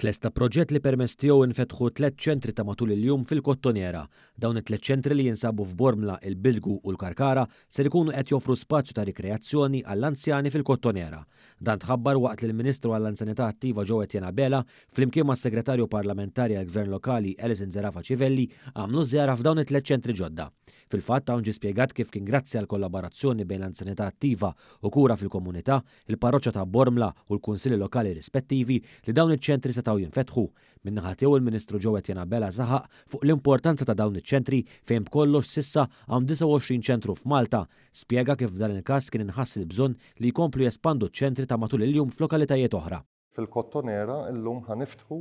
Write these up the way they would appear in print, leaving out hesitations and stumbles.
Tlesta proġett li permezz tiegħu nfetħu tlett ċentri ta' matul il-jum fil-Kottonera. Dawn it-tlett ċentri li jinsabu f'Bormla, il-Birgu u l-Karkara ser ikunu qed joffru spazju ta' rikreazzjoni għall-anzjani fil-Kottonera. Dan tħabbar waqt li l-Ministru għall-Anzjanità Attiva Jo Etienne Abela flimkien mas-Segretarju Parlamentari għall-Gvern Lokali Alison Zerafa Civelli għamlu żjara f'dawn it-tlett ċentri ġodda. Fil-fatt hawn ġie spjegat kif kien grazzi għall-kollaborazzjoni bejn l-Anzjanità Attiva u Kura fil-Komunità, il-Parroċċa ta' Bormla u l-Kunsilli Lokali rispettivi li dawn iċ-ċentri setgħu jinfetħu. Min-naħa tiegħu il-Ministru Jo Etienne Abela saħaq fuq l-importanza ta' dawn iċ-ċentri fejn b'kollox s'issa hawn 29 ċentru f'Malta. Spjega kif f'dan il-każ kien inħass il-bżonn li jkomplu jespandu ċ-ċentri ta' matul il-jum f'lokalitajiet oħra. Fil-Kottonera llum ħa niftħu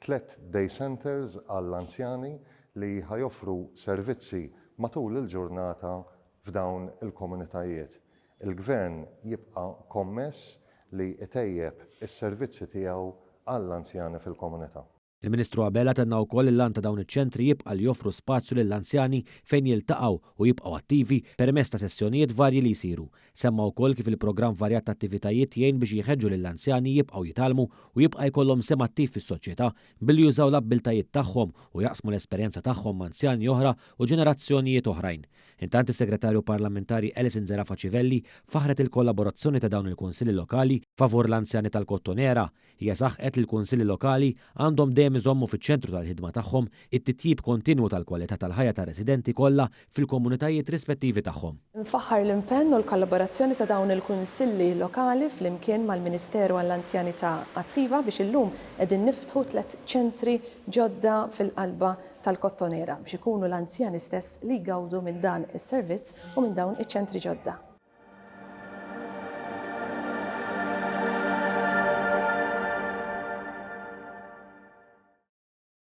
tlett day centres għall-anzjani li ħa joffru servizzi matul il-ġurnata f'dawn il-komunitajiet. Il-Gvern jibqa' kommess li jtejjeb is-servizzi tiegħu għall-anzjani fil-komunità. Il-Ministru Abela tenna wkoll li l-għan ta' dawn iċ-ċentri jibqa' li joffru spazju lill-anzjani fejn jiltaqgħu u jibqgħu attivi permezz ta' sessjonijiet varji li jsiru. Semma wkoll kif il-programm varjat ta' attivitajiet jgħin biex jħeġġu lill-anzjani jibqgħu jitgħallmu u jibqa' jkollhom sehem attiv fis-soċjetà billi jużaw l-abbiltajiet tagħhom u jaqsmu l-esperjenza tagħhom ma' anzjani oħra u ġenerazzjonijiet oħrajn. Intant is-Segretarju Parlamentari Alison Zerafa Civelli faħħret il-kollaborazzjoni ta' dawn il-Kunsilli Lokali favur l-anzjani tal-Kottonera. Hija saħqet li l-Kunsilli Lokali għandhom dejjem iżommu fiċ-ċentru tal-ħidma tagħhom it-titjib kontinwu tal-kwalità tal-ħajja tar-residenti kollha fil-komunitajiet rispettivi tagħhom. Infaħħar l-impenn u l-kollaborazzjoni ta' dawn il-Kunsilli Lokali flimkien mal-Ministeru għall-Anzjanità Attiva biex illum qegħdin niftħu tlett ċentri ġodda fil-qalba tal-Kottonera biex ikunu l-anzjani stess li jgawdu minn dan is-servizz u minn dawn iċ-ċentri ġodda.